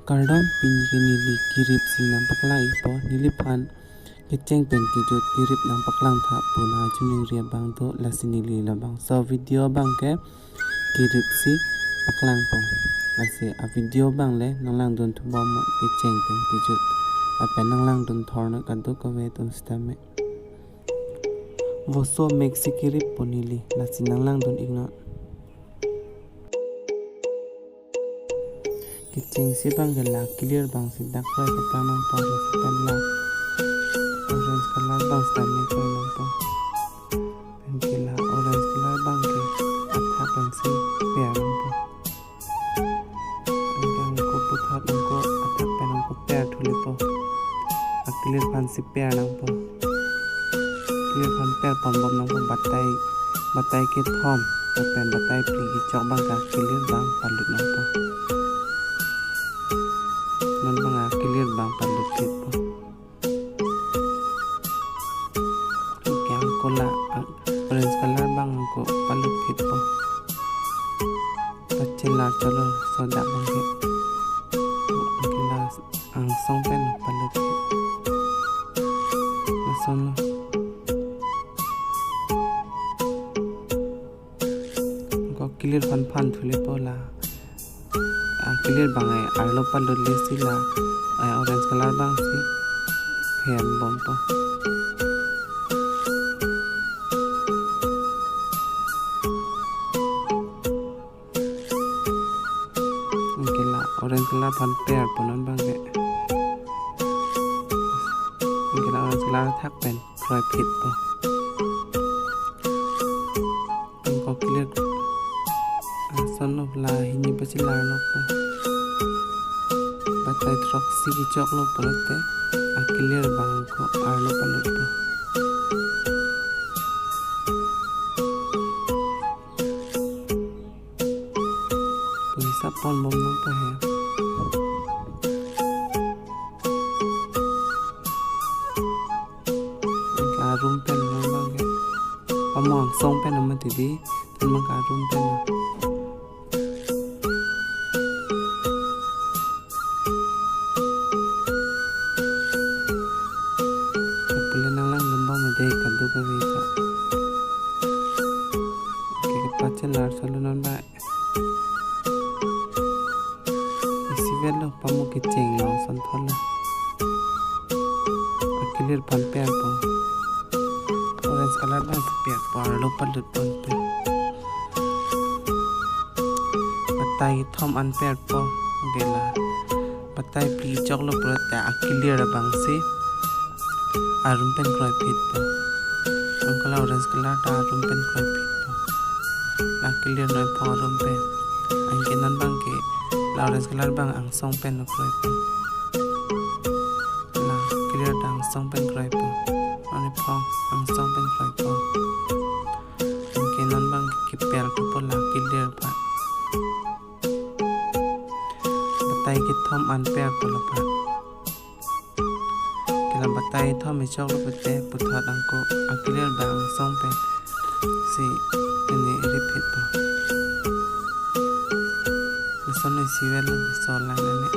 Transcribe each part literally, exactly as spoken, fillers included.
Kardom, pini ke neli kirip si nangpaklang-ikpo, neliphan kecheng pen kejut kirip nangpaklang tha pu nangchiningri abang do, lasi neli labangso video abang ke kirip si paklangpo. Lasi a video abang le nanglangdun thubom kecheng pen kejut. Lapen nanglangdun thornoi kadokave atum sitame. Voso mek si kirippo neli, lasi nanglangdun-iknon. Kecheng si abang ke la clear abang si dak kroi paklangpo, lapen la orange color abang sitame kroi nangpo. Pen ke la orange color abang ke athak pen si per nangpo. Anke angko puthot angko athak pen angko per thulepo. A clear aphan si per nangpo. Clear aphan per ponbom nangpo, batai, batai kethom lapen batai phli kechok abang ke a clear abang palut nangpo. Non abang a clear abang palut phitpo. Anke angko la, ang, orange color abang angko palut phitpo. Pachelar cholo sodak abang ke. Anke la angsong pen palut phit. Lasonlo. Angko clear aphan phan thulepo la. A clear abang ke arlo palutle si la, eh, orange color abang si phenbompo. Anke la orange color aphan perpo non abang ke. Anke la orange color athak pen kroi phitpo. Angko clear. Lasonlo, la hini pachelar nokpo. Batai throksi kechoklo pulote a clear abang angko arlo palutpo. Pu hisap ponbom nangpo he. Anke arum pen non abang ke. Pamo angsong pen nama tidi, non abang ke arum pen. Pule nanglangdunbom dei kadokave ta. Anke kepachelar cholo non abang. Isi avelo, pamo kecheng lo, son thotlo. A clear aphan perpo. Orange color abang perpo, arlo palutpo ante. Batai kethom an perpo, anke la batai phli kechoklo pulote a clear abang si arum pen kroi phitpo. Angko la orange color ta arum pen kroi phitpo. La clear noi phong arum pen. Anke non abang ke la orange color abang angsong pen kroipo. La clear ta angsong pen kroipo. Ani phong angsong pen kroipo. Anke non abang ke kepel thupo la clear aphan. Batai kethom an perpo laphan. Ke la batai kethom kechoklo pulote puthot angko a clear abang angsong pen si pini rip phitpo. Lason isi avelo, laso lang ane.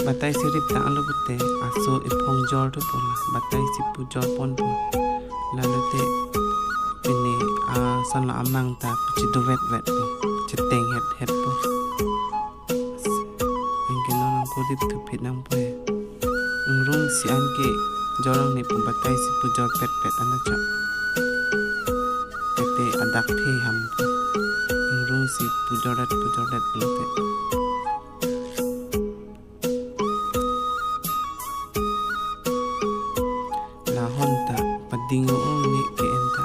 Batai si rip tanglo pute aso ephong jor thupo la, batai si pujor ponpo. Lalote pini ason la amang ta puchidovetvetpo, chitenghethetpo. Anke non nangkorip thuphit nangpo he. Ingrung si anke jorong ne pu batai si pujorpetpet anta chok. Kete adak phe hampo. Ingrung si pujordet pujordet lote. Lahon ta pading o ne ke-en ta.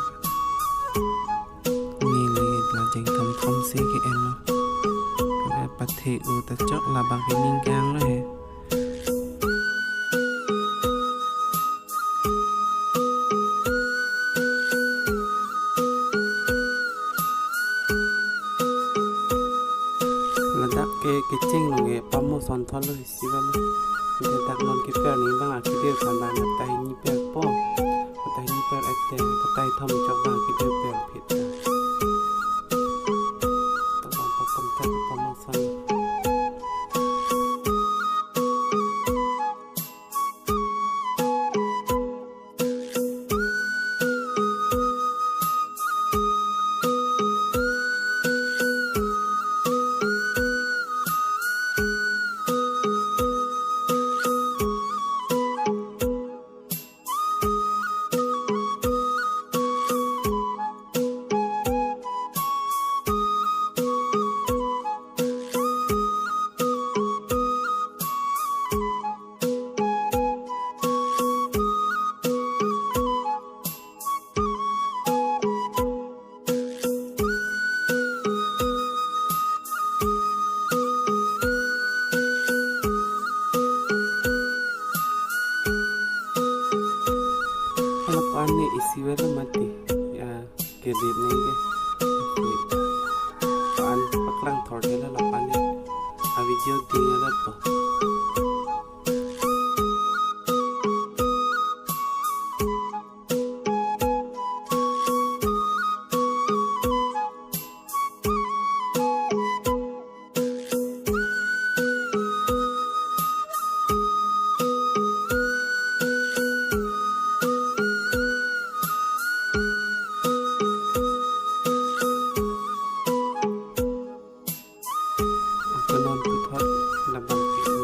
Neli la jengthom thom si ke-enlo. Kare pathe u ta chok labang ke ning kanglo he. Ladak ke kecheng long ke pamo son thotlo isi bang. Ante dak non keper ni bang akedir kan bang batai ni per po. Batai ni per ete, batai thom chok bang akedir per phit. Tabang pakom ta pamo son. Hala pani isi velo mati. Ya, kedip neng ke. Pan paklang thor dela la pani. A video ding alat po. Ako non puthot labang ke.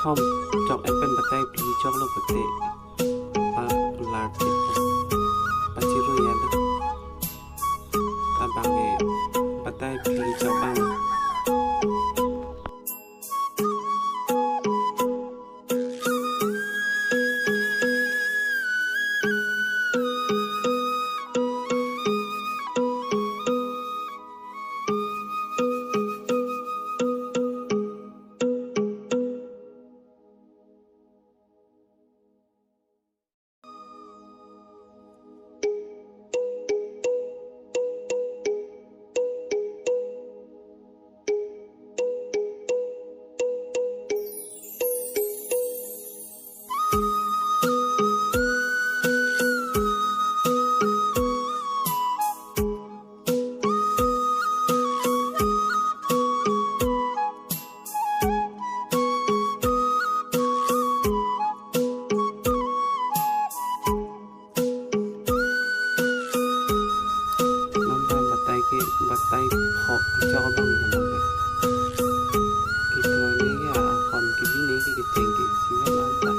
Om, chok en pen batai phli choklo pute. Pa lar tik. Pachiro ya lo. Abang ke batai phli chok bang. Mamba batai ke, batai pho chok bang mamba. Kikroi ne ke, akon kili ne ke, kecheng ke, sila anta.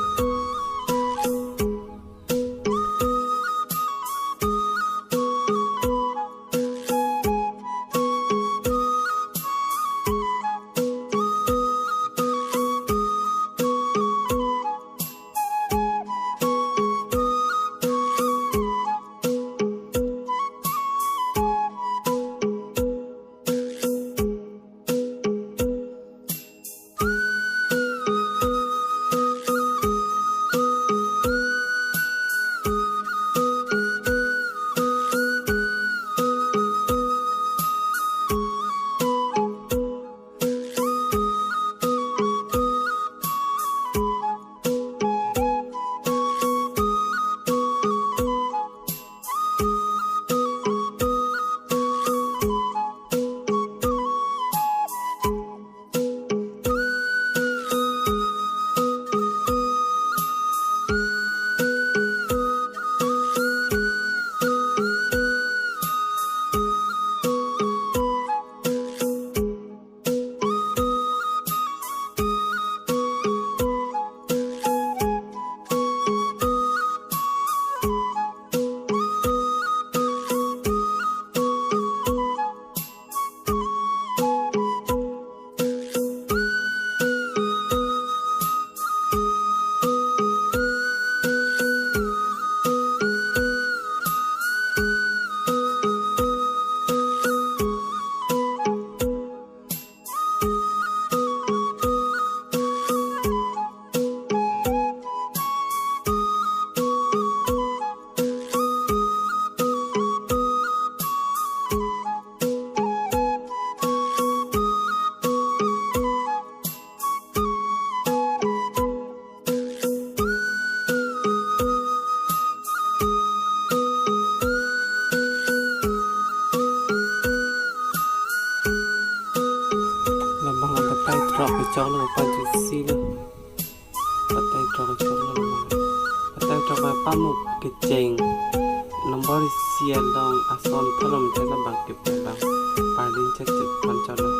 Labang batai throk kechok lo, pa jusi lo. Batai throk kechok lo labang. Batai throk ba pamuk kecheng. Nombor isi along ason tholom te labang ke, labang pardin chek chek pon chok lo.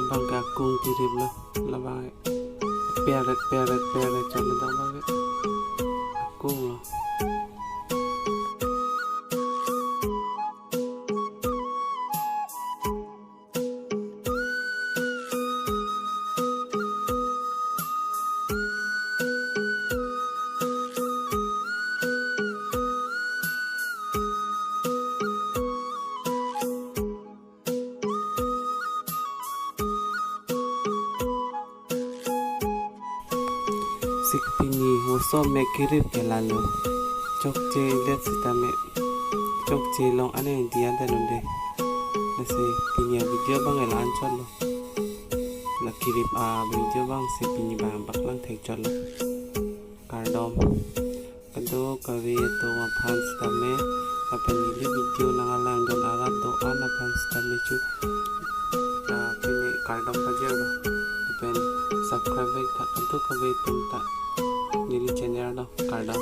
Bang ke akung kirip lo, labang peret peret peret chot lo, dak bang ke akung lo. Si pini moso me kirip ke lalo. Chokche det sitame, chokche long ane dia dan unde. Lasi pini a video bang ke la-an chot lo. La kirip a video bang si pini bang paklang thek chot lo. Kardom. Kadokave atum aphan sitame, lapen neli video nanglang dun arat do-an aphan sitame chu, ah, pini kardom pajir lo. Lapen subscribe back tha kadokave atum ta neli channel lo, kardom.